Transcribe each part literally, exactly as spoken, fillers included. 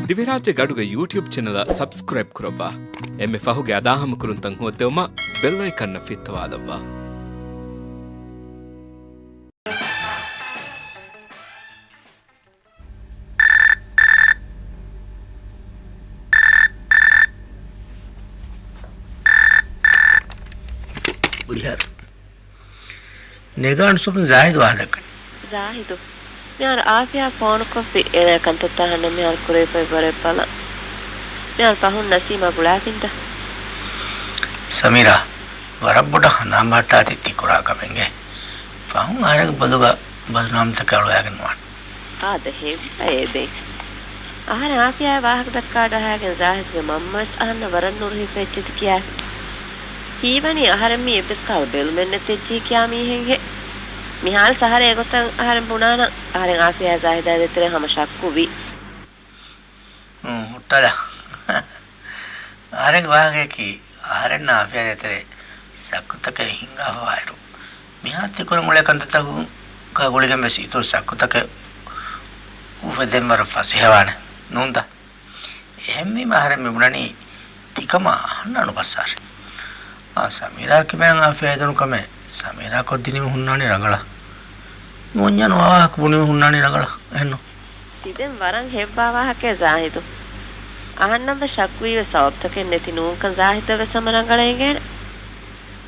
ދިވެހިރާއްޖޭގެ އަޑުގެ ޔޫޓިއުބް ޗެނަލަށް ސަބްސްކްރައިބް ކުރައްވާ. އެންމެ ފަހުގެ އަދާހަމަކުރުންތައް ހޯއްދެވުމަށް ބެލް އައިކަންއަށް ފިއްތަވާލައްވާ. ނޭގާން ސުޕް ޒާހިދު ވާހަކަ. ޒާހިދު. މިހާރު އާފިޔާ ފޯނުކޮށްފި އޭނާ ކަންތައްތައް އަހަންނަށް މިހާރު ކުރެވިފައި ވަރަށް ބަލަން. މިހާރު ފަހުން ނަސީމާ ގުޅާފިންތަ؟ ސަމީރާ، ވަރަށް ބޮޑަށް ހަނދާން ބަހައްޓާތި ތި ކުރާ ކަމެއްގެ. ފަހުން އަހަރެން ބޮލުގަ ބަދުނާމްތަކެއް އަޅުވާގެން ނުވާނެ. އާދެ، ހެއްވައޭ ދެން. އަހަރެން އާފިޔާއާ ވާހަކަ ދައްކާ އަޑު އަހާގެން ޒާހިދުގެ މަންމަވެސް އަހަންނަށް ވަރަށް ނުރުހިފަ އެއްޗެތި ކިޔާފި. ހީވަނީ އަހަރެން މީ އެއްވެސް ކަހަލަ ބެލުމެއް ނެތިއްޖީ ކިޔާ މީހެއްހެ. މިހާރު އަހަރެން އެގޮތަށް އަހަރެން ބުނާނަން، އަހަރެން އާފިޔާ ޒާހިދާ ދޭތެރޭ ހަމަ ޝައްކުވި. ހުއްޓާލާ. އަހަރެންގެ ވާހަކަޔަކީ އަހަރެންނާ އާފިޔާ ދޭތެރޭ ސައްކުތަކެއް ހިނގާފަވާއިރު، މިހާ ތިކުރަން އުޅޭ ކަންތައްތަކުގަ ގުޅިގެން ވެސް އިތުރު ސައްކުތަކެއް އުފެދެން ވަރަށް ފަސޭހަވާނެ ނޫންތަ؟ އެހެންވީމަ އަހަރެން މި ބުނަނީ ތިކަމާ އަހަންނާ ނުބައްސާށޭ. އާ، ސަމީރާ ކިބައިން އާފިޔާ އެދުނު ކަމެއް ސަމީރާ ކޮށްދިނީމަ ހުންނާނީ ރަނގަޅަށް. ނޫންޏާ ނުވާ ވާހަކަ ބުނީމަ ހުންނާނީ ރަނގަޅަށް. އެހެންނު؟ ތިދެން ވަރަށް ހެއްވާ ވާހަކައެއް ޒާހިދު. އަހަންނަށްވެސް ޝައްކުވީވެސް ސަބަބުތަކެއް ނެތި ނޫންކަން ޒާހިދަށްވެސް ހަމަ ރަނގަޅަށް އެނގޭނެ.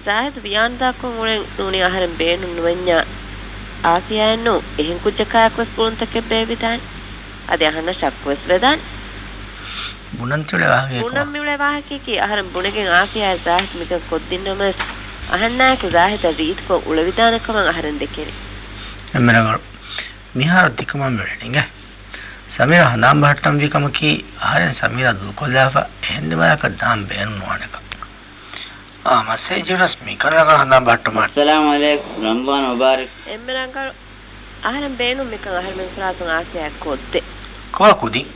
ޒާހިދު ވިޔާނުދާކޮށް އުޅެން ނޫނީ އަހަރެން ބޭނުން ނުވަންޏާ އާފިޔާއެއްނު އެހެން ކުއްޖަކާއެކުވެސް ގުޅުންތަކެއް ބޭއްވިދާނެ. އަދި އަހަންނަށް ޝައްކުވެސް ވެދާނެ. ބުނަން ތިއުޅޭ ވާހަކައެއް ބުނަން ކޮބާ؟ މިއުޅޭ ވާހަކަޔަކީ އަހަރެން ބުނެގެން އާފިޔާއާ ޒާހިދު މިކަން ކޮށްދިންނަމަވެސް، އަހަންނާއެކު ޒާހިދަށް ރީތިކޮށް އުޅެވިދާނެ ކަމަށް އަހަރެން ދެކެނީ. އެންމެ ރަނގަޅު. މިހާރު ތިކަމާ މިއުޅެނީ އިނގޭ. ސަމީރާ ހަނދާން ބަހައްޓަންވީ ކަމަކީ، އަހަރެން ސަމީރާ ދޫކޮށްލާފަ އެހެން ދިމާލަކަށް ދާން ބޭނުން ނުވާނެކަން. އާ، މަސް ހެއްޖެއްޔާސް މިކަން ރަނގަޅަށް ހަނދާން ބަހައްޓަމާ. އައްސަލާމު ޢަލައިކުމް، ރަމަޟާން މުބާރަކް. އެންމެ ރަނގަޅު. އަހަރެން ބޭނުން މިކަން އަހަރެމެން ފަރާތުން އާފިޔާ ކޮށްދޭ. ކޮބާ ކުދިން؟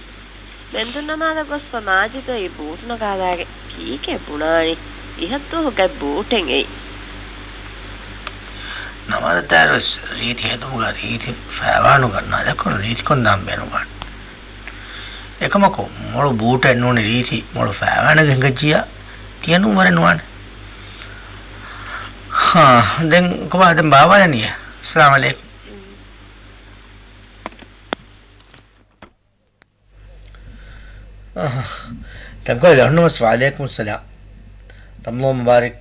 މެންދުން ނަމާދަށް ގޮސްފަ މާޖިދު އައީ ބޫޓު ނަގާލާގެ. ކީކޭ ބުނާނީ؟ އިހަށްދުވަހު ގަތް ބޫޓެއް އެއީ. ނަމާދަށް ދާއިރުވެސް ރީތި ހެދުމުގަ ރީތި ފައިވާނުގަ ނަލަކުން ރީތިކޮށްދާން ބޭނުންވާނެ. އެކަމަކު، މޮޅު ބޫޓެއް ނޫނީ ރީތި މޮޅު ފައިވާނެއްގަ ހިނގައްޖިއްޔާ، ތިޔަ ނޫން ވަރެއް ނުވާނެ. ހާ، ދެން ކޮބާ ދެން ބާވާލަނީ؟ އައްސަލާމު ޢަލައިކުމް. އަހަ، ތަންކޮޅެއް ދަންނަވަސް. ވަޢަލައިކުމުއްސަލާމް. ރަމަޟާން މުބާރަކް.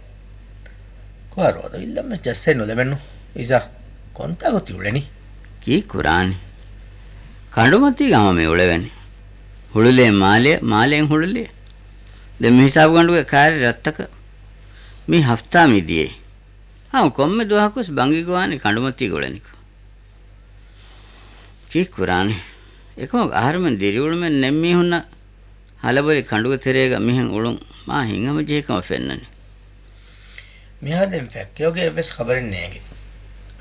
ކޮބާ ރޯދަ އިއްލަން ވެސް ޖައްސައެއް ނުލެވެންނު. އީސާ، ކޮންތާކު ތި އުޅެނީ؟ ކީއްކުރާނީ؟ ކަނޑުމަތީގަ ހަމަ މި އުޅެވެނީ. ހުޅުލޭ މާލެ، މާލެއިން ހުޅުލޭ. ދެން މި ހިސާބުގަނޑުގެ ކާރި ރަށްތަކަށް މި ހަފްތާ މި ދިޔައީ. ހަމަ ކޮންމެ ދުވަހަކުވެސް ބަނގިގޮވާނީ ކަނޑުމަތީގަ އުޅެނިކޮށް. ކީއްކުރާނީ؟ އެކަމަކު އަހަރުމެން ދިރިއުޅުމެއް ނެތް މީހުންނަށް ހަލަބޮލި ކަނޑުގެ ތެރޭގަ މިހެން އުޅުން މާ ހިތްހަމަޖެހިކަމަށް ފެންނަނީ. މިހާ ދެން ފެކްކެއޮގެ އެއްވެސް ޚަބަރެއް ނޭނގެ.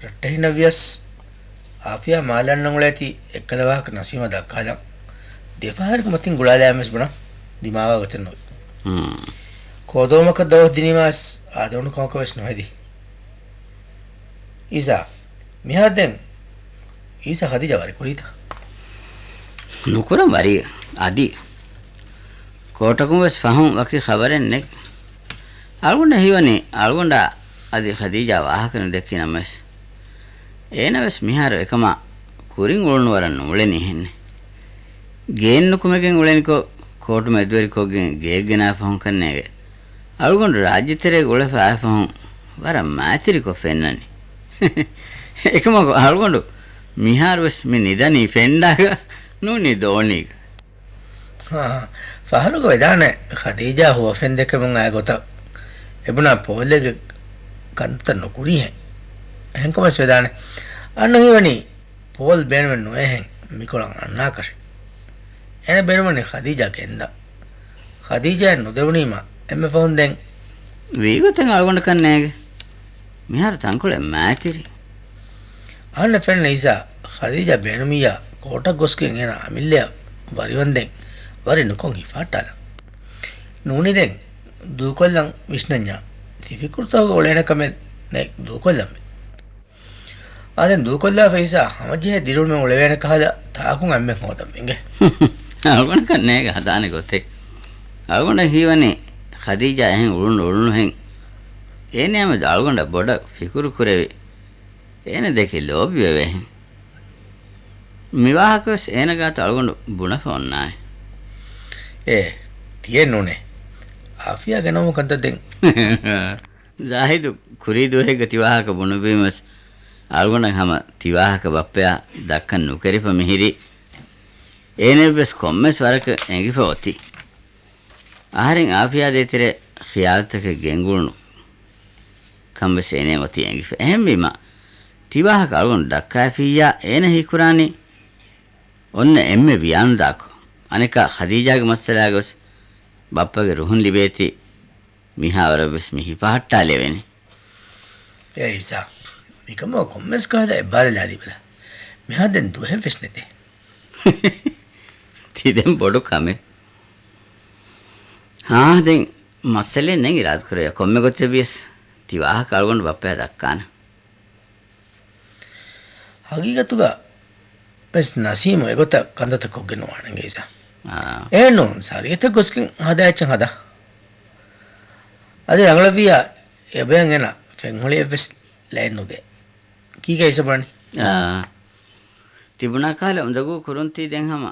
ރައްޓެހިނަށް ވިޔަސް އާފިޔާ މާލެ އަންނަން އުޅޭތީ އެއްކަލަ ވާހަކަ ނަސީމަށް ދައްކާލަން. ދެފަހަރަކު މަތިން ގުޅާލާމެސް ބުނަން ދިމާވާ ގޮތެއް ނުވި. ހުން. ކޯދޯމަކަށް ދަވަހު ދިނީމާސް އާދެވުނު ކަމަކަށް ވެސް ނުހެދި. އީސާ، މިހާރު ދެން އީސާ ޚަދީޖާ ވަރި ކުރީތަ؟ ނުކުރަން ވަރީ އަދި. ކޯޓަކުން ވެސް ފަހުން ވަކި ޚަބަރެއް ނެތް. އަޅުގަނޑަށް ހީވަނީ އަޅުގަނޑާ އަދި ޚަދީޖާ ވާހަކަ ނުދެއްކި ނަމަވެސް، އޭނަ ވެސް މިހާރު އެކަމާ ކުރިން އުޅުނު ވަރަށް ނޫޅެނީ ހެންނެއް. ގެއެއް ނުކުމެގެން އުޅެނިކޮށް، ކޯޓު މެދުވެރިކޮށްގެން ގެއެއް ގެނާ ފަހުން ކަންނޭގެ. އަޅުގަނޑު ރާއްޖެތެރޭގަ އުޅެފަ އާފަހުން ވަރަށް މާތިރިކޮށް ފެންނަނީ. އެކަމަކު އަޅުގަނޑު މިހާރުވެސް މި ނިދަނީ ފެންޑާގަ ނޫނީ ދޯނީގަ. ހާ، ފަހަރުގަ ވެދާނެ ޚަދީޖާ ހުވަފެން ދެކެމުން އާ ގޮތަށް އެބުނާ ޕޯލްގެ ކަންތައް ނުކުރީހެން. އެހެންކަމަސް ވެދާނެ. އަންނަ ހީވަނީ ޕޯލް ބޭނުމެއް ނުވޭހެން މިކޮޅަށް އަންނާކަށެއް. އޭނަ ބޭނުމަނީ ޚަދީޖާ ގެންދަން. ޚަދީޖާއަށް ނުދެވުނީމަ އެންމެ ފަހުން ދެން. ވީގޮތެއް އަޅުގަނޑަކަށް ނޭގެ. މިހާރު ތަންކޮޅެއް މާތިރި. އަހަންނަށް ފެންނަ އީސާ ޚަދީޖާ ބޭނުމިއްޔާ ކޯޓަށް ގޮސްގެން އޭނާ އަމިއްލަޔަށް ވަރިވަންދެން ވަރި ނުކޮށް ހިފާއްޓާލަން. ނޫނީ ދެން ދޫކޮށްލަން ވިސްނަންޏާ. ތި ފިކުރުތަކުގަ އުޅޭނެ ކަމެއް ނެތް ދޫކޮށްލަން މެ. އާދެން ދޫކޮށްލާފަ އީސާ ހަމަޖެހޭ ދިރިއުޅުމެއް އުޅެވޭނެ ކަހަލަ ތާކުން އެންމެން ހޯދަން އިނގޭ. އަޅުގަނޑަކަށް ނޭގެ ހަދާނެ ގޮތެއް. އަޅުގަނޑަށް ހީވަނީ ޚަދީޖާ އެހެން އުޅުނު އުޅުނުހެން އޭނައާމެދު އަޅުގަނޑަށް ބޮޑަށް ފިކުރު ކުރެވި، އޭނަ ދެކެ ލޯބިވެވޭހެން. މިވާހަކަވެސް އޭނަ ގާތު އަޅުގަނޑު ބުނެފަ އޮންނާނެ. އޭ، ތިޔެއް ނޫނޭ. އާފިޔާ ގެނައުމު ކަންތައް ދެން. ޒާހިދު ކުރީ ދުވަހެއްގަ ތިވާހަކަ ބުނުއްވީމަސް، އަޅުގަނޑަށް ހަމަ ތިވާހަކަ ބައްޕަޔާ ދައްކަން ނުކެރިފަ މިހިރީ. އޭނައަށްވެސް ކޮންމެސް ވަރަކަށް އެނގިފަ އޮތީ. އަހަރެން އާފިޔާ ދޭތެރޭ ޚިޔާލުތަކެއް ގެންގުޅުނު ކަންވެސް އޭނައަށް އޮތީ އެނގިފަ. އެހެންވީމަ، ތިވާހަކަ އަޅުގަނޑު ދައްކާފިއްޔާ އޭނަ ހީކުރާނީ އޮންނަ އެންމެ ވިޔާނުދާކު. އަނެކާ ޚަދީޖާގެ މައްސަލާގަވެސް ބައްޕަގެ ރުހުން ލިބޭތީ މިހާވަރަށްވެސް މި ހިފަހައްޓާލެވެނީ. އޭ އީސާ، މިކަމަށް ކޮންމެސް ކަހަލަ އެއްބާރެއް ލާދީބަލަ. މިހާ ދެން ދުވަހެއްވެސް ނެތޭ. ތި ދެން ބޮޑު ކަމެއް. ހާ، ދެން މައްސަލައެއް ނެތް އިރާދަކުރެއްވިޔާ ކޮންމެ ގޮތެއްވިޔަސް ތި ވާހަކަ އަޅުގަނޑު ބައްޕަޔާ ދައްކާނަން. ހަގީގަތުގަ ވެސް ނަސީމު އެގޮތަށް ކަންތައްތައް ކޮށްގެން ނުވާނެ އިނގޭ އީސާ. އާ. އެހެންނޫން، ސަރިއަތަށް ގޮސްގެން ހަދާ އެއްޗެއް ހަދާ. އަދި ރަނގަޅަށްވިއްޔާ އެބަޔަށް އޭނަ ފެންހޮޅިއެއްވެސް ލައެއް ނުދޭ. ކީކޭ އީސާ ބުނަނީ؟ އާ. ތިބުނާ ކަހަލަ އުނދަގޫ ކުރުންތީ ދެން ހަމަ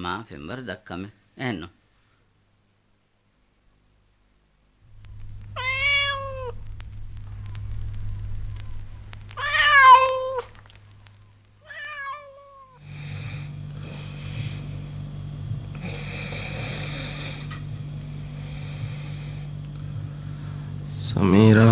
މާ ފެންވަރު ދައްކަމެއް. އެހެންނު؟ ސަމީރާ.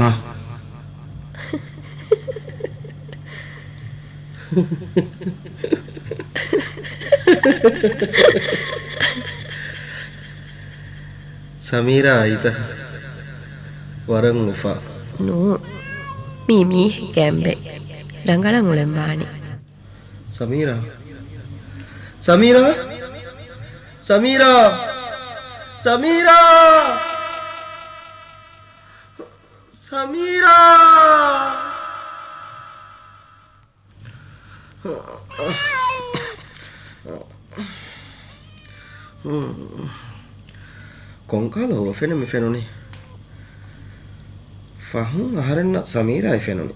ސަމީރާ އައިތަ؟ ވަރަށް އުފާ. ނޫން. މީ މީހެއްގެ އަނބެއް. ރަނގަޅަށް އުޅެން ވާނެ. ސަމީރާ. ސަމީރާ. ސަމީރާ. ސަމީރާ. ސަމީރާ. ކޮންކަހަލަ ހުވަފެނެއް މި ފެނުނީ؟ ފަހުން އަހަރެންނަށް ސަމީރާއެއް ފެނުނީ.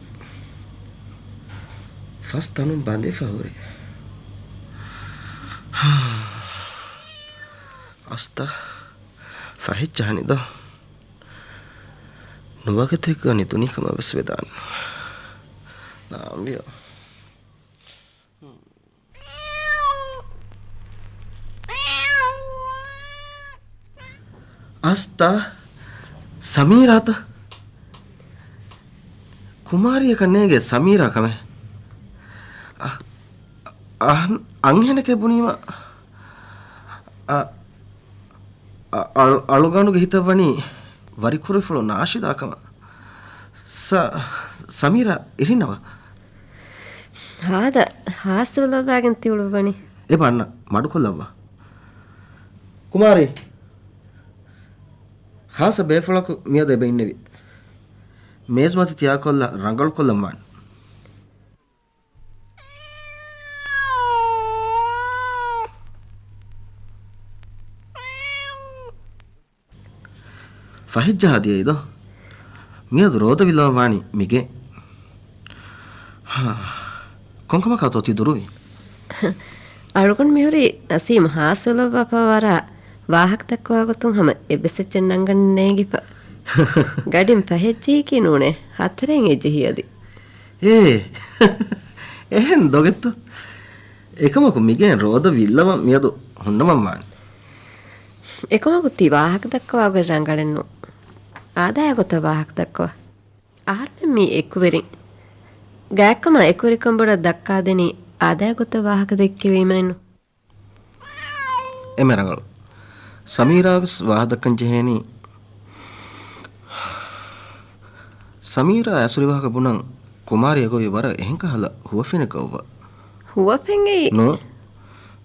ފަސް ތަނުން ބަނދެފަ ހުރި. އަސްތަ، ފަހެއްޗަހަނި ދޯ. ނުވަގަތެއްގަ ނިދުނީ ކަމަށް ވެސް ވެދާނެ. ނާމްވިޔޯ. އަސްތާ، ސަމީރާތަ؟ ކުމާރިއަކަށް ނޭގެ ސަމީރާ ކަމެއް. އަ، އަ، އަންހެނަކޭ ބުނީމަ، އަ، އަ، އަޅު، އަޅުގަނޑުގެ ހިތަށް ވަނީ ވަރިކުރިފުޅު ނާޝިދާ ކަމަށް. ސަ، ސަމީރާ އިރިނަވާ. ހާދަ ހާސްވެލައްވާގެން ތިއުޅުއްވަނީ. އެބަ އަންނަ މަޑުކޮށްލައްވާ. ކުމާރީ، ޚާއްސަ ބޭފުޅަކު މިއަދު އެބަ އިންނެވި. މޭޒުމަތި ތިޔާކޮށްލާ ރަނގަޅުކޮށްލަން ވާނެ. ފަހެއްޖަހާ ދިޔައީ ދޯ؟ މިއަދު ރޯދަ ވިއްލަވަން ވާނީ މިގެ. ހާ، ކޮންކަމަކާތޯ ތި ދުރުވީ؟ އަޅުގަނޑު މިހުރީ ނަސީމް ހާސްވެލައްވާފަ ވަރަށް ވާހަކަ ދައްކަވާ ގޮތުން ހަމަ އެއްވެސް އެއްޗެއް ނަންގަން ނޭނގިފަ. ގަޑިން ފަހެއްޖެހިކީ ނޫނޭ، ހަތަރެއް އެއްޖެހި އަދި. އޭ، އެހެން ދޮގެއްތަ؟ އެކަމަކު މިގެއިން ރޯދަ ވިއްލަވަން މިއަދު ހުންނަވަން ވާނެ. އެކަމަކު ތި ވާހަކަ ދައްކަވާ ގޮތް ރަނގަޅެއް ނޫން. އާދަޔާ ގޮތަށް ވާހަކަ ދައްކަވާ. އަހަރުމެން މީ އެކުވެރިން. ގާތްކަމާ އެކުވެރިކަން ބޮޑަށް ދައްކާދެނީ އާދަޔާ ގޮތަށް ވާހަކަ ދެއްކެވީމައެއްނު. އެމެ ރަނގަޅު. ސަމީރާ ވެސް ވާހަކަ ދައްކަން ޖެހޭނީ. ސަމީރާ އައިސް ހުރި ވާހަކަ ބުނަން ކުމާރި އެގޮތް ވަރަށް އެހެން ކަހަލަ ހުވަފެނެއްގަ އޮއްވާ. ހުވަފެން އެއީ؟ ނޫން.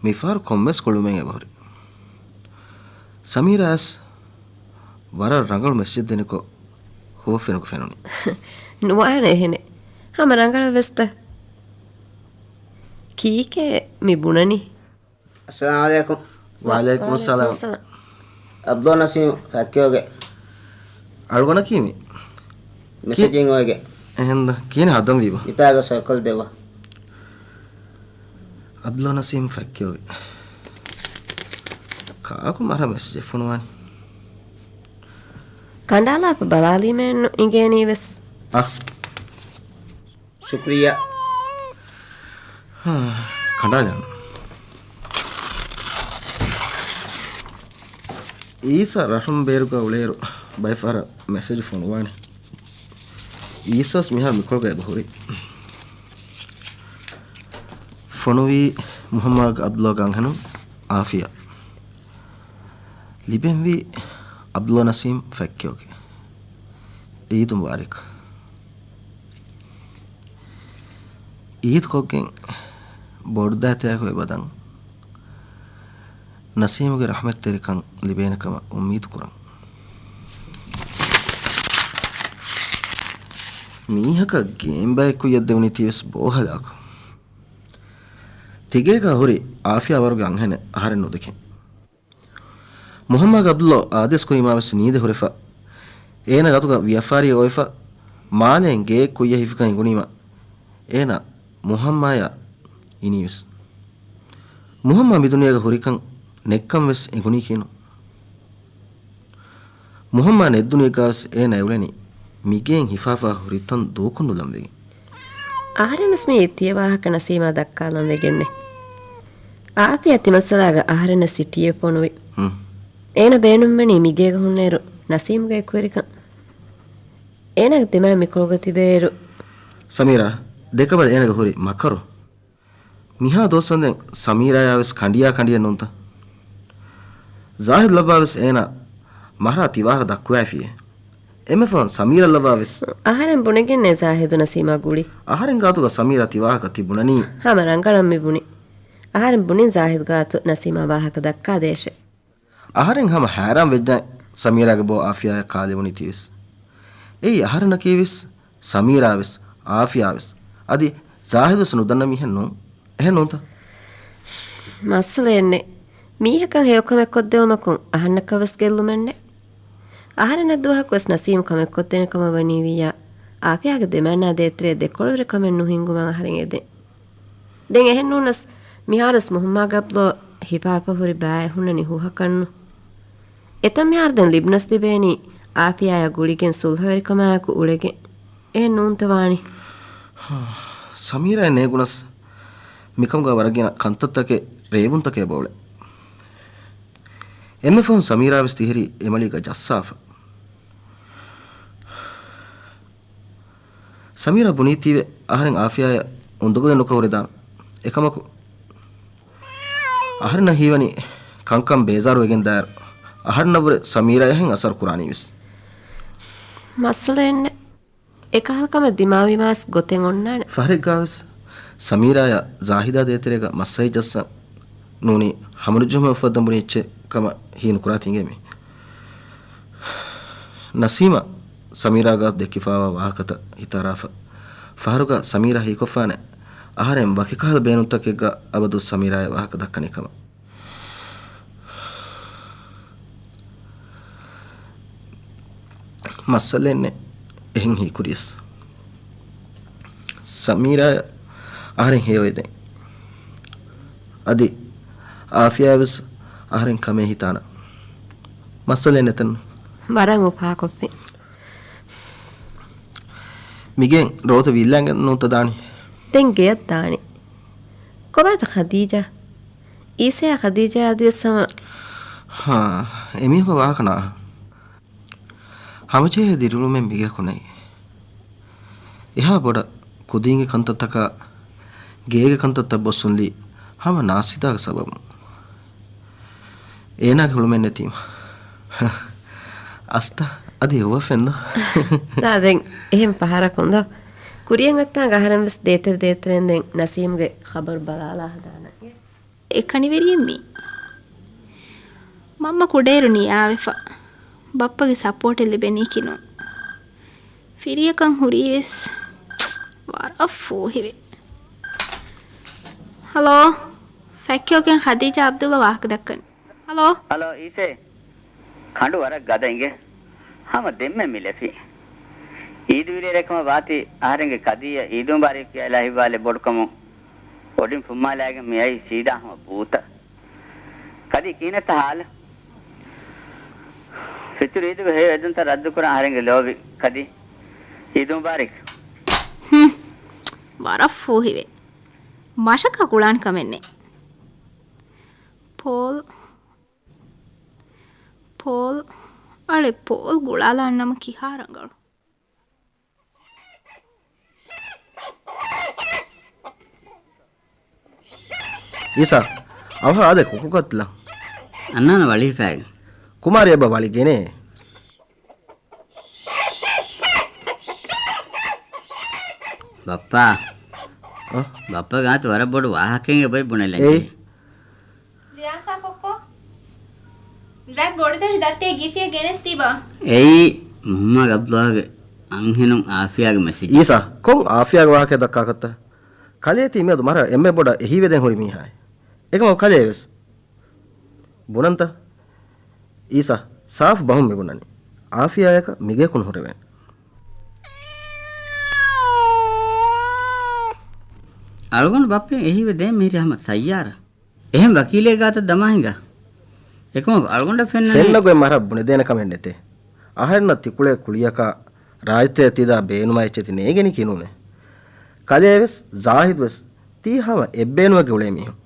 މިފަހަރު ކޮންމެސް ކުޅުމެއް އެބަހުރި. ސަމީރާ އައިސް ވަރަށް ރަނގަޅު މެސެޖެއް ދެނިކޮށް ހުވަފެނަކު ފެނުނީ. ނުވާނެ އެހެނެއް. ހަމަ ރަނގަޅަށް ވެސްތަ؟ ކީކޭ މި ބުނަނީ؟ އައްސަލާމް އަލައިކުމް. ވަޢަލައިކުމުއްސަލާމް. އަބްދުލް ނަސީމް ފެއްކެވުގެ. އަޅުގަނޑަކީ މި. މެސެޖިން އޮވެގެ. އެހެންދަ؟ ކިހިނެއް ހަދަން ވީބަ؟ މިތާގަ ސައިކަލް ދެއްވާ. އަބްދުލް ނަސީމް ފެއްކެވުގެ. ކާކު މަރާ މެސެޖެއް ފޮނުވާނީ؟ ކަނޑާލާފަ ބަލާލީމޭ އިނގޭނީވެސް. އަ. ޝުކުރިއްޔާ. ހާ، ކަނޑާލަން. އީސާ ރަށުން ބޭރުގަ އުޅޭއިރު ބައެއް ފަހަރަށް މެސެޖު ފޮނުވާނެ. އީސާސް މިހާރު މިކޮޅުގަ އެބަ ހުރި. ފޮނުވީ މުހައްމާގެ އަބްދުލްގެ އަންހެނުން އާފިޔާ. ލިބެންވީ އަބްދުލް ނަސީމް ފެއްކެވުގެ. އީދު މުބާރަކް. އީދު ކޮށްގެން ބޮޑުދައިތައާއެކު އެބަދަން ނަސީމުގެ ރަޙްމަތްތެރިކަން ލިބޭނެ ކަމަށް އުއްމީދު ކުރަން. މީހަކަށް ގޭން ބައެއް ކުއްޔަށް ދެވުނީތީވެސް ބޯ ހަލާކު. ތިގޭގަ ހުރި އާފިޔާ ވަރުގެ އަންހެނެއް އަހަރެން ނުދެކެން. މުހައްމާގެ އަބްދުލް އާދޭސް ކުރީމާވެސް ނީދެއް ހުރެފަ، އޭނާ އަތުގަ ވިޔަފާރިއެއް އޮވެފަ، މާލެއިން ގެއެއް ކުއްޔަށް ހިފިކަން އެނގުނީމަ، އޭނާ މުހައްމާޔާ އިނީވެސް. މުހައްމާ މިދުނިޔޭގަ ހުރިކަން ނެތްކަން ވެސް އެނގުނީކީނު. މުހައްމާ ނެތް ދުނިޔެއްގަވެސް އޭނާ އެއުޅެނީ މިގެއިން ހިފާފަ ހުރި ތަން ދޫކޮށް ނުލަންވެގެން. އަހަރެންވެސް މި ތިޔަ ވާހަކަ ނަސީމާ ދައްކާލަން ވެގެންނެ. އާފިޔާ ތިމައްސަލާގަ އަހަރެންނަށް ސިޓީއެއް ފޮނުވި. ހުން. އޭނަ ބޭނުންވަނީ މިގޭގަ ހުންނައިރު ނަސީމްގެ އެކުވެރިކަން. އޭނާގެ ދިމާ މިކޮޅުގަ ތިބޭއިރު. ސަމީރާ، ދެކަބަލަ އޭނާގެ ހުރި މަކަރު. މިހާ ދުވަސްވަންދެން ސަމީރާޔާވެސް ކަނޑިޔާ ކަނޑިއެއް ނޫންތަ؟ ޒާހިދު ލައްވާވެސް އޭނާ މަހްރާ ތިވާހަކަ ދައްކުވައިފިއޭ. އެންމެފަހުން ސަމީރާ ލައްވާވެސް. އަހަރެން ބުނެގެންނޭ ޒާހިދު ނަސީމާ ގުޅި. އަހަރެން ގާތުގަ ސަމީރާ ތިވާހަކަ ތި ބުނަނީ. ހަމަ ރަނގަޅަށް މި ބުނި. އަހަރެން ބުނިން ޒާހިދު ގާތު ނަސީމާ ވާހަކަ ދައްކާދޭށޭ. އަހަރެން ހަމަ ހައިރާން ވެއްޖާ ސަމީރާގެ ބޯ އާފިޔާޔާ ކާލެވުނީތީވެސް. އެއީ އަހަރެންނަކީވެސް ސަމީރާވެސް، އާފިޔާވެސް، އަދި ޒާހިދުވެސް ނުދަންނަ މީހެއް ނޫން. އެހެން ނޫންތަ؟ މައްސަލައެއްނެއް. މީހަކަށް ހެޔޮކަމެއް ކޮށްދެވުމަކުން އަހަންނަކަށް ވެސް ގެއްލުމެއްނެއް. އަހަރެންނަށް ދުވަހަކު ވެސް ނަސީމް ކަމެއް ކޮށްދޭނެ ކަމަށް ވަނީވިއްޔާ، އާފިޔާގެ ދެމަންނާ ދޭތެރޭ ދެކޮޅުވެރިކަމެއް ނުހިންގުމަށް އަހަރެން އެދެން. ދެން އެހެން ނޫނަސް، މިހާރުސް މުހައްމާގެ އަބްދުލް ހިފާފަ ހުރި ބައެއް ހުންނަނީ ހޫހަކަށްނު. އެތަން މިހާރު ދެން ލިބުނަސް ލިބޭނީ އާފިޔާޔާ ގުޅިގެން ސުލްހަވެރިކަމާއެކު އުޅެގެން. އެހެން ނޫންތަ ވާނީ؟ ސަމީރާ ނޭގުނަސް މިކަމުގަ ވަރަށް ގިނަ ކަންތައްތަކެއް ރޭވުންތަކެއް އެބައުޅޭ. އެންމެ ފަހުން ސަމީރާވެސް ތިހިރީ އެމަޅީގަ ޖައްސާފަ. ސަމީރާ ބުނީތީވެ އަހަރެން އާފިޔާޔަށް އުނދަގުލެއް ނުކޮށް ހުރެދާނެ. އެކަމަކު، އަހަރެންނަށް ހީވަނީ ކަންކަން ބޭޒާރުވެގެން ދާއިރު، އަހަރެންނަށްވުރެ ސަމީރާޔާހެން އަސަރު ކުރާނީވެސް. މައްސަލައެއްނެއް. އެކަހަލަ ކަމެއް ދިމާވީމާސް ގޮތެއް އޮންނާނެ. ފަހަރެއްގާވެސް ސަމީރާޔާ ޒާހިދާ ދޭތެރޭގަ މައްސަލަ ޖައްސަން ނޫނީ ހަމަނުޖެހުމެއް އުފައްދަން ބުނި އެއްޗެއް ކަމަށް ހީނުކުރާތީ އިނގޭ މީ. ނަސީމަށް ސަމީރާގާ ދެއްކިފާވާ ވާހަކަތައް ހިތަށް އަރާފަ، ފަހަރުގަ ސަމީރާ ހީކޮށްފާނެ އަހަރެން ވަކިކަހަލަ ބޭނުންތަކެއްގަ އަބަދު ސަމީރާޔާ ވާހަކަ ދައްކަނީ ކަމަށް. މައްސަލައެއްނެއް އެހެން ހީކުރިޔަސް. ސަމީރާ އަހަރެން ހެޔޮވެދެން. އަދި އާފިޔާވެސް އަހަރެން ކަމޭ ހިތާނަ. މައްސަލައެއް ނެތެއްނު. ވަރަށް އުފާކޮށްފި. މިގެން ރޯތަ ވިއްލާގެން ނޫންތަ ދާނީ؟ ދެން ގެޔަށް ދާނީ. ކޮބާތަ ޚަދީޖާ؟ އީސަޔާ ޚަދީޖާ އަދިވެސް ހަމަ. ހާ، އެމީހުންގެ ވާހަކަ ނާ. ހަމަޖެހޭ ދިރިއުޅުމެއް މިގެއަކު ނެތް. އެހާ ބޮޑަށް ކުދީންގެ ކަންތައްތަކާ، ގޭގެ ކަންތައްތައް ބޮއްސުންލީ ހަމަ ނާސިދާގެ ސަބަބުން. އޭނާގެ ހުޅުމެއް ނެތީމަ. އަސްތަ އަދި އެއްވަފެންދޯ. ދާ ދެން އެހެން ފަހަރަކުން ދޯ. ކުރިޔަށް އޮތްތާނގަ އަހަރެން ވެސް ދޭތެރެ ދޭތެރެން ދެން ނަސީމްގެ ޚަބަރު ބަލާލާ ހަދާނަން. އެކަނިވެރިއެއް މީ. މަންމަ ކުޑައިރު ނިޔާވެފަ. ބައްޕަގެ ސަޕޯޓެއް ލިބެނީކީ ނޫން. ފިރިޔަކަށް ހުރީވެސް ވަރަށް ފޫހިވެ. ހަލޯ، ފެއްކެވުގެން ޚަދީޖާ އަބްދުލްލަ ވާހަކަ ދައްކަނީ. ހަލޯ. ހަލޯ އީސޭ. ކަނޑު ވަރަށް ގަދަ އިނގޭ. ހަމަ ދެންމެ މި ލެފި. އީދު ވިރޭ ރޭ ކަމަށް ވާތީ އަހަރެންގެ ކަދީއަށް އީދު މުބާރިކް ކިޔާލާ ހިތްވާލެ ބޮޑުކަމުން އޮޑިން ފުއްމާލާގެން މި އައީ ސީދާ ހަމަ ބޫތަށް. ކަދީ ކިހިނެއްތަ ހާލު؟ ފިތުރު އީދުގެ ހެޔޮ އެދުންތައް ރައްދުކުރަން އަހަރެންގެ ލޯބި ކަދީ. އީދު މުބާރިކް. ހުން. ވަރަށް ފޫހިވޭ. މަށަކަށް ގުޅާން ކަމެއް ނެތް. ޕޯލް، ޕޯލް، އަޅެ ޕޯލް ގުޅާލާން ނަމަ ކިހާ ރަނގަޅު. އީސާ، އަވަހަށް އާދޭ ކުކުޅު ކައްތިލަން. އަންނާނަ ވަޅި ހިފާގެން. ކުމާރި އެބަ ވަޅި ގެނޭ. ބައްޕާ. އަ؟ ބައްޕަ ގާތު ވަރަށް ބޮޑު ވާހަކައެއް އެބައި ބުނެލަން އޭ. ޖެހޭ. ލިޔާސާ ކޮއްކޮ؟ ދެން ބޮޑުދަށި ދައްތޭ ގިފިއެއް ގެނެސް ތިބާ. އެއީ މުހައްމަދު އަބްދުﷲގެ އަންހެނުން އާފިޔާގެ މެސެޖް. އީސާ، ކޮން އާފިޔާގެ ވާހަކައެއް ދައްކާކަށްތަ؟ ކަލޭ ތީ މިއަދު މަރަށް އެންމެ ބޮޑަށް އެހީވެދޭން ހުރި މީހާއެއް. އެކަމަކު ކަލޭ ވެސް. ބުނަންތަ؟ އީސާ، ސާފު ބަހުން މި ބުނަނީ. އާފިޔާޔަކަށް މިގެއަކު ނުހުރެވޭނެ. އަޅުގަނޑު ބައްޕަ އެހީވެ ދޭން މިހިރީ ހަމަ ތައްޔާރަށް. އެހެން ވަކީލެއް ގާތަށް ދަމާ ހިނގާ. އެކަމަކު އަޅުގަނޑަށް ފެންނަނީ. ފެންނަ ގޮތް މަރަށް ބުނެދޭނެ ކަމެއް ނެތޭ. އަހަރެންނަށް ތިކުޅޭ ކުޅިޔަކާ ރާއްޖެއަށް ތިދާ ބޭނުމާ އެއްޗެތި ނޭގެނީ ކިނޫނޭ. ކަލޭ ވެސް، ޒާހިދު ވެސް ތީ ހަމަ އެއްބޭނުމެއްގަ އުޅޭ މީހުން.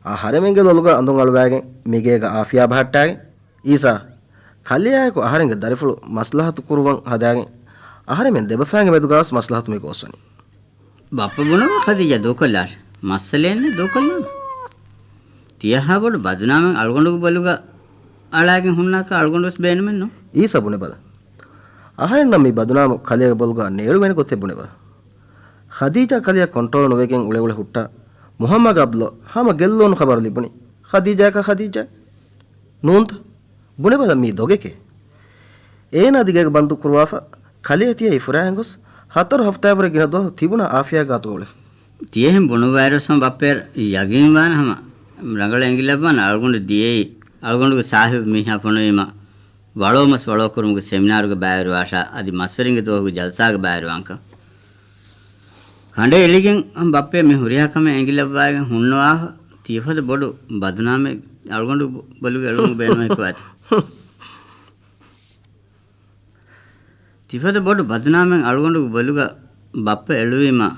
އަހަރެމެންގެ ލޮލުގަ އަނދުން އަޅުވާގެން މިގޭގަ އާފިޔާ ބަހައްޓާގެން. އީސާ، ކަލެއާއެކު އަހަރެންގެ ދަރިފުޅު މަސްލަހަތު ކުރުވަން ހަދާގެން، އަހަރެމެން ދެބަފައިންގެ މެދުގަވެސް މަސްލަހަތު މި ގޯސްވަނީ. ބައްޕަ ބުނަމަ ޚަދީޖާ ދޫކޮށްލާށި. މައްސަލައެއްނެއް ދޫކޮށްލާނަ. ތިޔަހާ ބޮޑު ބަދުނާމެއް އަޅުގަނޑުގެ ބޮލުގަ އަޅާގެން ހުންނާކަށް އަޅުގަނޑުވެސް ބޭނުމެއްނު. އީސާ ބުނެބަލަ. އަހަރެންނަށް މި ބަދުނާމު ކަލޭގެ ބޮލުގަ ނޭޅުވޭނެ ގޮތެއް ބުނެބަލަ. ޚަދީޖާ ކަލެއަށް ކޮންޓްރޯލް ނުވެގެން އުޅެއުޅެ ހުއްޓާ، މުހައްމަދު އަބްލޯ ހަމަ ގެއްލުނު ޚަބަރު ލިބުނީ. ޚަދީޖާއަކާ ޚަދީޖާ. ނޫންތަ؟ ބުނެބަލަ މީ ދޮގެކޭ. އޭނާ ދިގޭގަ ބަންދު ކުރުވާފަ، ކަލޭ ތިޔައީ ފުރާއިން ގޮސް، ހަތަރު ހަފްތާއަށްވުރެ ގިނަ ދުވަހު ތިބުނާ އާފިޔާ ގާތުގަ އުޅެފަ. ތިޔަހެން ބުނުއްވާއިރުވެސް ހަމަ ބައްޕަޔަށް ޔަގީންވާނެ ހަމަ ރަނގަޅަށް އެނގިލައްވާނެ އަޅުގަނޑު ދިޔައީ އަޅުގަނޑުގެ ސާހިބު މީހާ ފޮނުވީމަ ވަޅޯ މަސް ވަޅޯ ކުރުމުގެ ސެމިނާރުގެ ބައިވެރިވާށާ އަދި މަސްވެރިންގެ ދުވަހުގެ ޖަލްސާގެ ބައިވެރިވާންކަން. ކަނޑައެޅިގެން ބައްޕަ މި ހުރިހާ ކަމެއް އެނގިލައްވާގެން ހުންނަވާފަ ތިޔަފަދަ ބޮޑު ބަދުނާމެއް އަޅުގަނޑު ބޮލުގެ އެޅުމުގެ ބޭނުމެއް ހިކުވާތި. ތިފަދަ ބޮޑު ބަދުނާމެއް އަޅުގަނޑުގެ ބޮލުގަ ބައްޕަ އެޅުވީމަ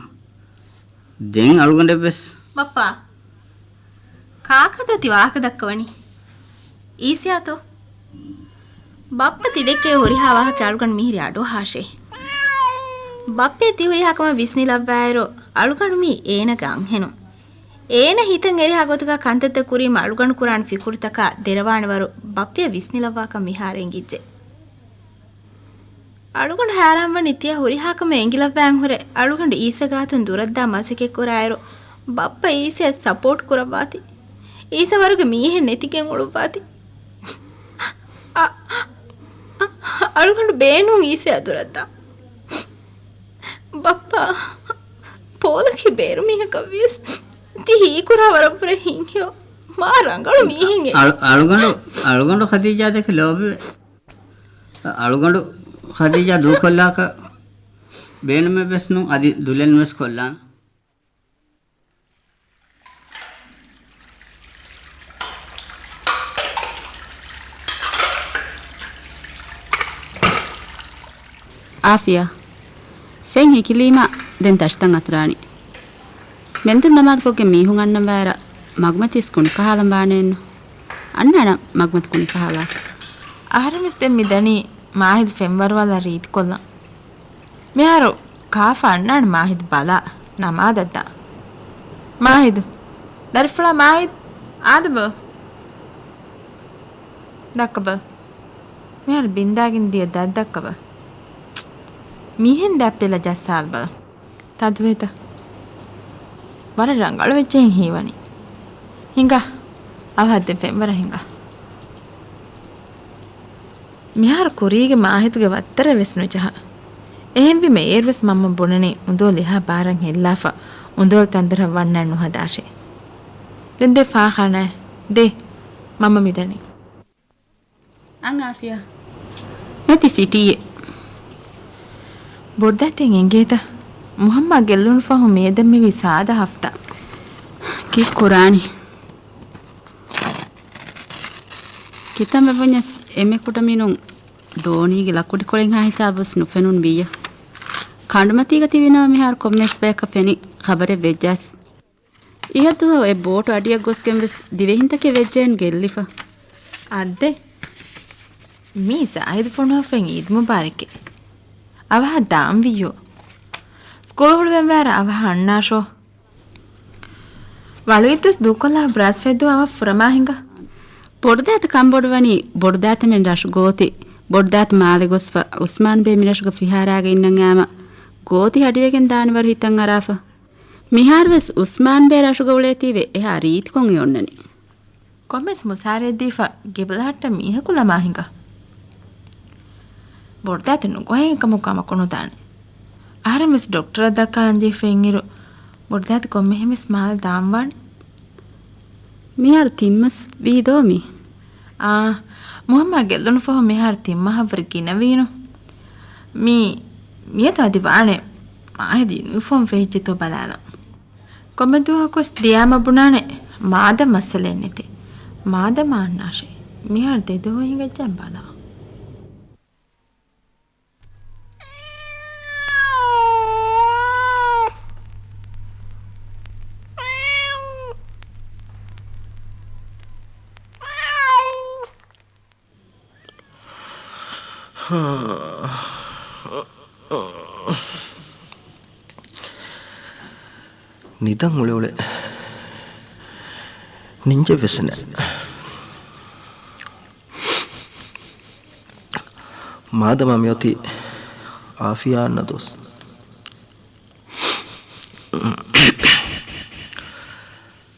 ދެން އަޅުގަނޑެއްވެސް. ބައްޕާ، ކާކަށްތޯ ތި ވާހަކަ ދައްކަވަނީ؟ އީސިއާތޯ؟ ބައްޕަ ތި ދެއްކޭ ހުރިހާ ވާހަކަ އަޅުގަނޑު މިހިރީ އަޑުއަހާށޭ. ބައްޕަ ތި ހުރިހާ ކަމަށް ވިސްނިލައްވާއިރު، އަޅުގަނޑު މީ އޭނަގެ އަންހެނުން. އޭނަ ހިތަށް އެރިހާ ގޮތުގަ ކަންތައްތައް ކުރީމަ އަޅުގަނޑު ކުރާނެ ފިކުރުތަކާ ދެރަވާނެ ވަރު ބައްޕަ ވިސްނިލައްވާކަށް މިހާރު އެނގިއްޖެ. އަޅުގަނޑު ހައިރާންވަނީ ތިޔަ ހުރިހާ ކަމެއް އެނގިލައްވާން ހުރެ އަޅުގަނޑު އީސަ ގާތުން ދުރަށްދާ މަސައްކަތް ކުރާއިރު، ބައްޕަ އީސައަށް ސަޕޯޓް ކުރައްވާތީ. އީސަ ވަރުގެ މީހެއް ނެތިގެން އުޅުއްވާތީ. އަ-، އަ-، އަޅުގަނޑު ބޭނުން އީސައާ ދުރަށްދާ. ބައްޕާ، ޕޯލަކީ ބޭރު މީހަކަށްވިޔަސް، ތި ހީކުރާ ވަރަށްވުރެ ހިތްހެޔޮ، މާ ރަނގަޅު މީހެއް އެ. އަޅު-، އަޅުގަނޑު، އަޅުގަނޑު ޚަދީޖާ ދެކެ ލޯބިވޭ. އަޅުގަނޑު ޚަދީޖާ ދޫކޮށްލާކަށް ބޭނުމެއްވެސް ނޫން، އަދި ދުލެއްވެސް ކޮށްލާނަ. އާފިޔާ، ފެން ހިކިލީމަ ދެން ތަށިތައް އަތުރާނީ. މެންދުރު ނަމާދުކޮށްގެން މީހުން އަންނަން ވާއިރަށް މަގުމަތިވެސް ކުނިކަހާލަން ވާނެއެއްނު. އަންނާނަން މަގުމަތި ކުނިކަހާލާފަ. އަހަރެންވެސް ދެން މި ދަނީ މާހިދު ފެންވަރުވާލާ ރީތިކޮށްލަން. މިހާރު ކާފަ އަންނާނެ މާހިދު ބަލާ ނަމާދަށްދާ. މާހިދު. ދަރިފުޅާ މާހިދު. އާދެބަ. ދައްކަބަ. މިހާރު ބިންދާގެން ދިޔަ ދަތް ދައްކަބަ. މިހެން ދަތްޕިލަ ޖައްސާލަބަލަ. ތަދުވޭތަ؟ ވަރަށް ރަނގަޅުވެއްޖެހެން ހީވަނީ. ހިނގާ. އަވަހަށް ދެން ފެންވަރަށް ހިނގާ. މިހާރު ކުރީގެ މާހިދުގެ ވައްތަރެއް ވެސް ނުޖަހާ. އެހެންވީމަ އޭރުވެސް މަންމަ ބުނަނީ އުނދޯލި އެހާ ބާރަށް ހެއްލާފަ އުނދޯލި ތަންދަރަށް ވަންނަން ނުހަދާށޭ. ދެން ދޭ ފާޚާނާއަށް. ދޭ. މަންމަ މިދަނީ. އަން އާފިޔާ. މަތި ސިޓީއެއް. ބޮޑުދައިތައް އެނގޭތަ؟ މުހައްމާ ގެއްލުނު ފަހު މޭދަށް މިވީ ސާދަ ހަފްތާ. ކީއްކުރާނީ؟ ކިތަންމެ ބުންޏަސް އެންމެ ކުޑަމިނުން ދޯނީގެ ލަކުޑިކޮޅެއްހާ ހިސާބުވެސް ނުފެނުން ވިއްޔަ. ކަނޑުމަތީގަ ތިބިނަމަ މިހާރު ކޮންމެސް ބަޔަކަށް ފެނި ޚަބަރެއް ވެއްޖާސް. އިހަށްދުވަހު އެ ބޯޓު އަޑިއަށް ގޮސްގެން ވެސް ދިވެހިންތަކެއް ވެއްޖެއެން ގެއްލިފަ. އައްދެ. މީ ޒާހިދު ފޮނުވާފައި އީދު މުބާރަކެއް. އަވަހަށް ދާން ވިއްޔޯ. ސްކޫލް ހުޅުވެން ވާއިރަށް އަވަހަށް އަންނާށޯ. ވަޅުއިއްދުސް ދޫކޮށްލާ ބްރާސް ފެއްދު އަވަށް ފުރަމާ ހިނގާ. ބޮޑުދައިތަ ކަންބޮޑުވަނީ ބޮޑުދައިތަމެން ރަށު ގޯތި. ބޮޑުދައިތަ މާލެ ގޮސްފަ އުސްމާން ބޭ މިރަށުގަ ފިހާރާގަ އިންނަން އައިމަ ގޯތި ހަޑިވެގެން ދާނެ ވަރު ހިތަށް އަރާފަ. މިހާރުވެސް އުސްމާން ބޭ ރަށުގަ އުޅޭތީވެ އެހާ ރީތިކޮށް އެ އޮންނަނީ. ކޮންމެސް މުސާރައެއް ދީފަ ގެބުލަހައްޓަން މީހަކު ލަމާ ހިނގާ. ބޮޑުދައިތަ ނުގޮހޭ އެކަމަކު ކަމަކު ނުދާނެ. އަހަރެން ވެސް ޑޮކްޓަރަށް ދައްކާ އަންޖެހިފަ އިންއިރު ބޮޑުދައިތަ ކޮންމެހެން ވެސް މާލެ ދާން ވާނެ. މިހާރު ތިން މަސް ވީ ދޯ މީ؟ އާ، މުހައްމާ ގެއްލުނު ފަހު މިހާރު ތިން މަހަށްވުރެ ގިނަވީނު. މީ، މިއަދު އަދި ވާނެ މާހެދި ޔުނީފޯމް ފެހިއްޖެތޯ ބަލާލަން. ކޮންމެ ދުވަހަކުވެސް ދިޔާމަ ބުނާނެ މާދަ މައްސަލައެއް ނެތޭ. މާދަ މާ އަންނާށޭ. މިހާރު ދެ ދުވަހު ހިނގައްޖެން ބަލާ. ނިދަން އުޅެއުޅެ ނިންޖެއްވެސް ނެތް. މާދަމާ މިއޮތީ އާފިޔާ އަންނަ ދުވަސް.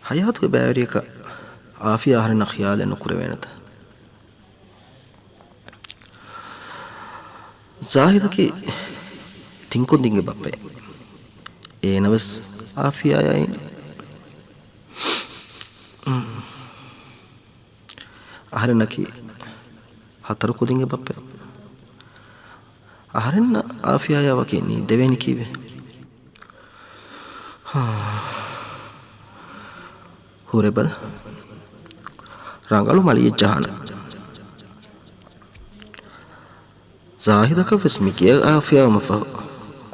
ހަޔާތުގެ ބައިވެރިޔަކަށް އާފިޔާ އަހަރެންނަށް ޚިޔާލެއް ނުކުރެވޭނެތަ؟ ޒާހިދަކީ ތިން ކުދިންގެ ބައްޕައެއް. އޭނަވެސް އާފިޔާއާ އިން. އަހަރެންނަކީ ހަތަރު ކުދިންގެ ބައްޕައެއް. އަހަރެންނަށް އާފިޔާއާ ވަކި ނީދެވޭނީ ކީއްވެ؟ ހާ. ހުރެބަލަ. ރަނގަޅު މަޅިއެއް ޖަހާނެ. ޒާހިދަކަށްވެސް މި ގެއަށް އާފިޔާވުމަށްފަހު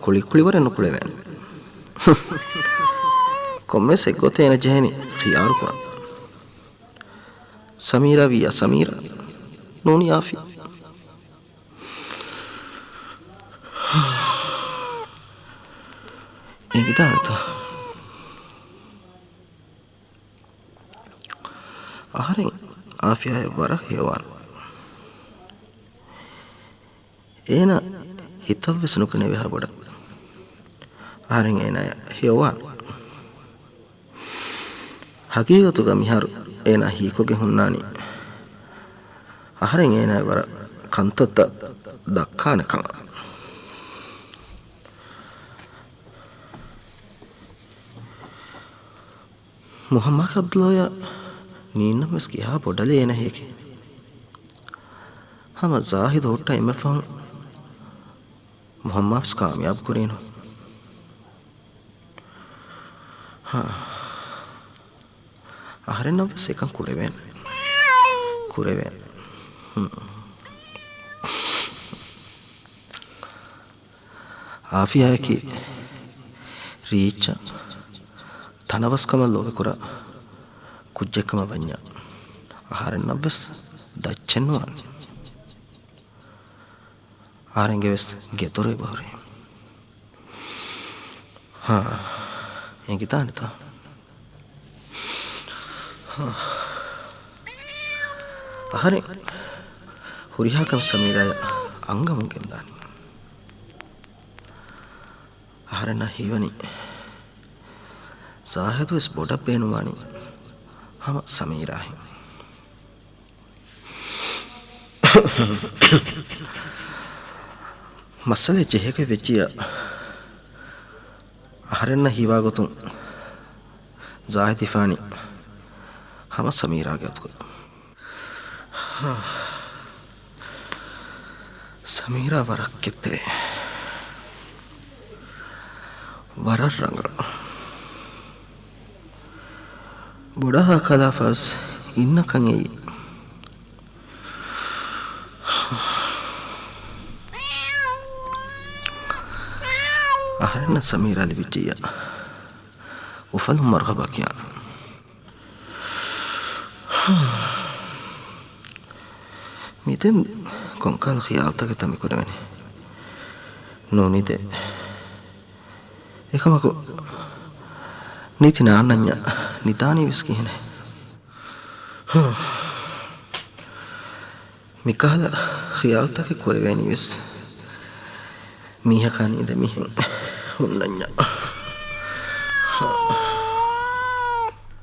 ކުޅިކުޅިވަރެއް ނުކުޅެވޭނެ. ކޮންމެސް އެއްގޮތެއް އޭނަ ޖެހޭނީ ޚިޔާރުކުރަން. ސަމީރާ ވިއްޔާ ސަމީރާ، ނޫނީ އާފިޔާ. އެނގިދާނެތަ؟ އަހަރެން އާފިޔާއަށް ވަރަށް ހެޔޮވާނެ. އޭނަ ހިތަށްވެސް ނުކުނެވޭހާ ބޮޑަށް އަހަރެން އޭނާއަށް ހެޔޮވާނެ. ހަގީގަތުގަ މިހާރު އޭނާ ހީކޮށްގެން ހުންނާނީ އަހަރެން އޭނާއަށް ވަރަށް ކަންތައްތައް ދައްކާނެ ކަމަށް. މުހައްމާގެ އަބްދުﷲއަށް ނީންނަން ވެސް ކިހާ ބޮޑަލެއް އޭނަ ހޭކި. ހަމަ ޒާހިދު ހުއްޓަ އެންމެ ފަހުން މުހައްމާވެސް ކާމިޔާބު ކުރީނު. ހާ. އަހަރެންނަށްވެސް އެކަން ކުރެވޭނެ. ކުރެވޭނެ. ހުން. އާފިޔާއަކީ ރީއްޗަށް ތަނަވަސްކަމަށް ލޯބިކުރާ ކުއްޖެއްކަމަށް ވަންޏާ، އަހަރެންނަށްވެސް ދައްޗެއް ނުވާނެ. އަހަރެންގެ ވެސް ގެދޮރު އެބަހުރި. ހާ، އެނގިދާނެތަ؟ ހާ. އަހަރެން ހުރިހާ ކަމެއް ސަމީރާއަށް އަންގަމުން ގެންދާނެ. އަހަރެންނަށް ހީވަނީ ޒާހިދު ވެސް ބޮޑަށް ބޭނުންވާނީ ހަމަ ސަމީރާހެން. މައްސަލައެއް ޖެހޭކަށް ވެއްޖިއްޔާ، އަހަރެންނަށް ހީވާގޮތުން ޒާހިދު ހިފާނީ ހަމަ ސަމީރާގެ އަތުގަ. ސަމީރާ ވަރަށް ކެތޭ. ވަރަށް ރަނގަޅު. ބޮޑާ ކަލާފަސް އިންނަކަން އެއީ. އަހަރެންނަށް ސަމީރާ ލިބިއްޖެއްޔާ އުފަލުން މަރުހަބާ ކިޔާނަން. މިދެން ކޮންކަހަލަ ޚިޔާލުތަކެއްތަ މިކުރެވެނީ؟ ނުނިދޭ. އެކަމަކު ނިތި ނާންނަންޏާ ނިދާނީވެސް ކިހިނެއް؟ މިކަހަލަ ޚިޔާލުތަކެއް ކުރެވޭނީވެސް މީހަކާ ނީނދެ މިހެން ހުންނަންޏާ.